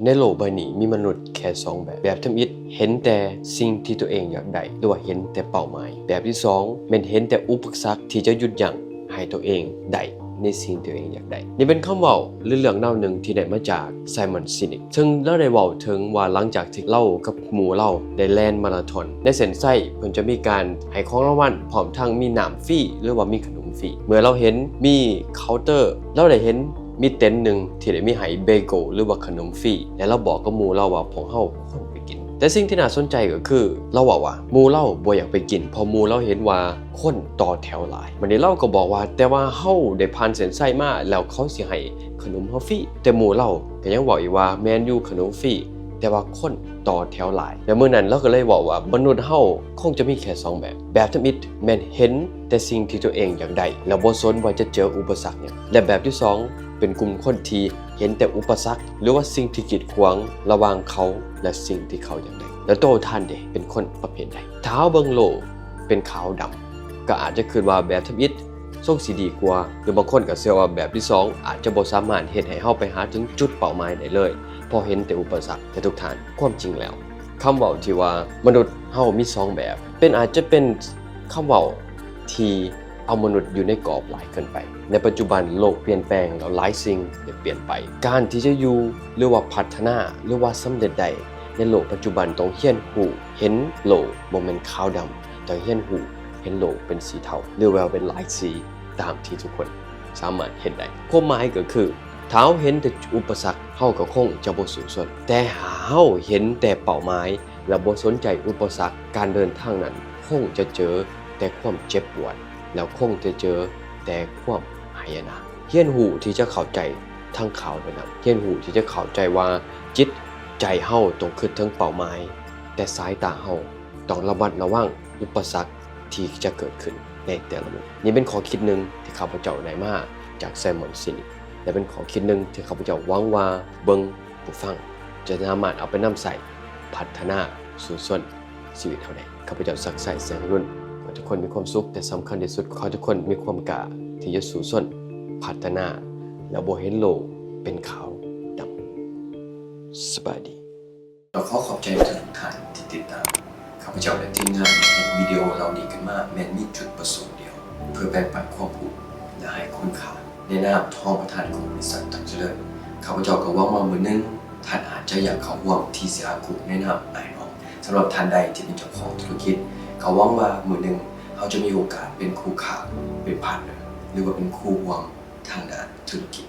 ໃນໂລກໃບນີ້ມີມະນຸດແຄ່ສອງແບບ. ແບບທຳອິດເຫັນແຕ່ສິ່ງທີ່ຕົວເອງຢາກໄດ້ ຫຼືວ່າເຫັນແຕ່ເປົ້າໝາຍ. ແບບທີສອງແມ່ນເຫັນແຕ່ອຸປະສັກທີ່ຈະຢຸດຢັ້ງໃຫ້ຕົວເອງໄດ້ໃນສິ່ງທີ່ຕົວເອງຢາກໄດ້. ນີ້ເປັນຄຳເວົ້າ ຫຼື ເລື່ອງລາວໜຶ່ງທີ່ໄດ້ມາຈາກ Simon Sinek ເຊິ່ງລາວໄດ້ເວົ້າເຖິງວ່າ ຫຼັງຈາກທີ່ລາວກັບໝູ່ລາວໄດ້ແລ່ນມາລາທອນໃນເສັ້ນໄຊ, ເພິ່ນຈະມີການໃຫ້ຂອງລາງວັນ ພ້ອມທັງມີນ້ຳຟຣີ ຫຼືວ່າມີຂະໜົມຟຣີ. ເມື່ອລາວເຫັນມີເຄົາເຕີ ລາວໄດ້ເຫັນມີເຕັນໜຶ່ງທີ່ໄດ້ມີໃຫ້ເບເກີລ ຫຼືວ່າຂະໜົມຟຣີ ແລະ ລາວບອກກັບໝູ່ລາວວ່າ ພວກເຮົາຄວນໄປກິນ. ແຕ່ສິ່ງທີ່ໜ້າສົນໃຈກໍຄື ລາວເວົ້າວ່າໝູ່ລາວບໍ່ຢາກໄປກິນ ເພາະໝູ່ລາວເຫັນວ່າຄົນຕໍ່ແຖວຫຼາຍ. ບາດນີ້ລາວກໍບອກວ່າ ແຕ່ວ່າເຮົາໄດ້ຜ່ານເສັ້ນໄຊມາ ແລ້ວເຂົາຊິໃຫ້ຂະໜົມເຮົາຟຣີ. ແຕ່ໝູ່ລາວກໍຍັງເວົ້າອີກວ່າ ແມ່ນຢູ່ ຂະໜົມຟຣີ ແຕ່ວ່າຄົນຕໍ່ແຖວຫຼາຍ. ແລະ ມື້ນັ້ນລາວກໍເລີຍເວົ້າວ່າ ມະນຸດເຮົາຄົງຈະມີແຄ່ສອງແບບ. ແບບທຳອິດແມ່ນເຫັນແຕ່ສິ່ງທີ່ຕົວເອງຢາກໄດ້ ແລ້ວບໍ່ສົນວ່າຈະເຈີອຸປະສັກຫຍັງ. ແລະ ແບບທີສອງ ເປັນກຸ່ມຄົນທີ່ເຫັນແຕ່ອຸປະສັກ ຫຼືວ່າສິ່ງທີ່ກີດຂວາງລະຫວ່າງເຂົາ ແລະ ສິ່ງທີ່ເຂົາຢາກໄດ້. ແລ້ວໂຕທ່ານເດ ເປັນຄົນປະເພດໃດ? ຖ້າເຮົາເບິ່ງໂລກເປັນຂາວດຳ ກໍອາດຈະຄິດວ່າແບບທຳອິດ ຊົງຊິດີກວ່າ ຫຼືບາງຄົນກໍເຊື່ອວ່າແບບທີສອງອາດຈະບໍ່ສາມາດເຮັດໃຫ້ເຮົາໄປຫາເຖິງຈຸດເປົ້າໝາຍໄດ້ເລີຍ ເພາະເຫັນແຕ່ອຸປະສັກ. ແຕ່ທຸກທ່ານ, ຄວາມຈິງແລ້ວ ຄຳເວົ້າທີ່ວ່າມະນຸດເຮົາມີສອງແບບ ເປັນ ອາດຈະເປັນຄຳເວົ້າທີ່ເອົາມະນຸດຢູ່ໃນກອບຫຼາຍເກີນໄປ. ໃນປັດຈຸບັນໂລກປ່ຽນແປງ ແລ້ວຫຼາຍສິ່ງໄດ້ປ່ຽນໄປ. ການທີ່ຈະຢູ່ ຫຼືວ່າພັດທະນາ ຫຼືວ່າສຳເລັດໄດ້ໃນໂລກປັດຈຸບັນ ຕ້ອງຮຽນຮູ້ເຫັນໂລກບໍ່ແມ່ນຂາວດຳ, ຕ້ອງຮຽນຮູ້ເຫັນໂລກເປັນສີເທົາ ຫຼືວ່າເປັນຫຼາຍສີ ຕາມທີ່ທຸກຄົນສາມາດເຫັນໄດ້. ຄວາມໝາຍກໍຄື ຖ້າເຮົາເຫັນແຕ່ອຸປະສັກ ເຮົາກໍຄົງຈະບໍ່ສູ້ຊົນ, ແຕ່ຖ້າເຮົາເຫັນແຕ່ເປົ້າໝາຍ ແລະ ບໍ່ສົນໃຈອຸປະສັກ, ການເດີນທາງນັ້ນຄົງຈະເຈີແຕ່ຄວາມເຈັບປວດ ແລ້ວຄົງຈະເຈີແຕ່ຄວາມຫາຍະນາ. ຮຽນຮູ້ທີ່ຈະເຂົ້າໃຈທັງຂາວແລະດຳ, ຮຽນຮູ້ທີ່ຈະເຂົ້າໃຈວ່າຈິດໃຈເຮົາຕ້ອງຄິດເຖິງເປົ້າໝາຍ, ແຕ່ສາຍຕາເຮົາ ຕ້ອງລະມັດລະວັງອຸປະສັກທີ່ຈະເກີດຂຶ້ນໃນແຕ່ລະມື້. ນີ້ເປັນຂໍ້ຄິດໜຶ່ງທີ່ຂ້າພະເຈົ້າໄດ້ມາຈາກ Simon Sinek ແລະ ເປັນຂໍ້ຄິດໜຶ່ງທີ່ຂ້າພະເຈົ້າຫວັງວ່າເບິ່ງຜູ້ຟັງຈະສາມາດເອົາໄປນຳໃຊ້ພັດທະນາສູ້ຊົນຊີວິດເຮົາໄດ້. ຂ້າພະເຈົ້າ ສັກໄຊ ແສງອະລຸນ, ຂໍໃຫ້ທຸກຄົນມີຄວາມສຸກ, ແຕ່ສຳຄັນທີ່ສຸດ ຂໍໃຫ້ທຸກຄົນມີຄວາມກ້າທີ່ຈະສູ້ຊົນ, ພັດທະນາ ແລະ ບໍ່ເຫັນໂລກເປັນຂາວດຳ. ສະບາຍດີ. ກໍຂໍຂອບໃຈທຸກໆທ່ານທີ່ຕິດຕາມ. ຂ້າພະເຈົ້າ ແລະ ທີມງານເຮັດວິດີໂອເຫຼົ່ານີ້ຂຶ້ນມາ ແມ່ນມີຈຸດປະສົງດຽວ ເພື່ອແບ່ງປັນຄວາມຮູ້ ແລະ ໃຫ້ຄຸນຄ່າ. ໃນນາມຮອງປະທານຂອງບໍລິສັດຕັງຈະເລີນ, ຂ້າພະເຈົ້າກໍຫວັງວ່າມື້ໜຶ່ງທ່ານອາດຈະຢາກເຂົ້າຮ່ວມທີ່ຊິຫາຄູ່ໃນນາມອ້າຍນ້ອງ. ສຳລັບທ່ານໃດທີ່ເປັນເຈົ້າຂອງທຸລະກິດ, ກໍຫວັງວ່າມື້ໜຶ່ງເຮົາຈະມີໂອກາດເປັນຄູ່ຄ້າ, ເປັນພາດເນີ, ຫຼືວ່າເປັນຄູ່ຮ່ວມທາງດ້ານທຸລະກິດ.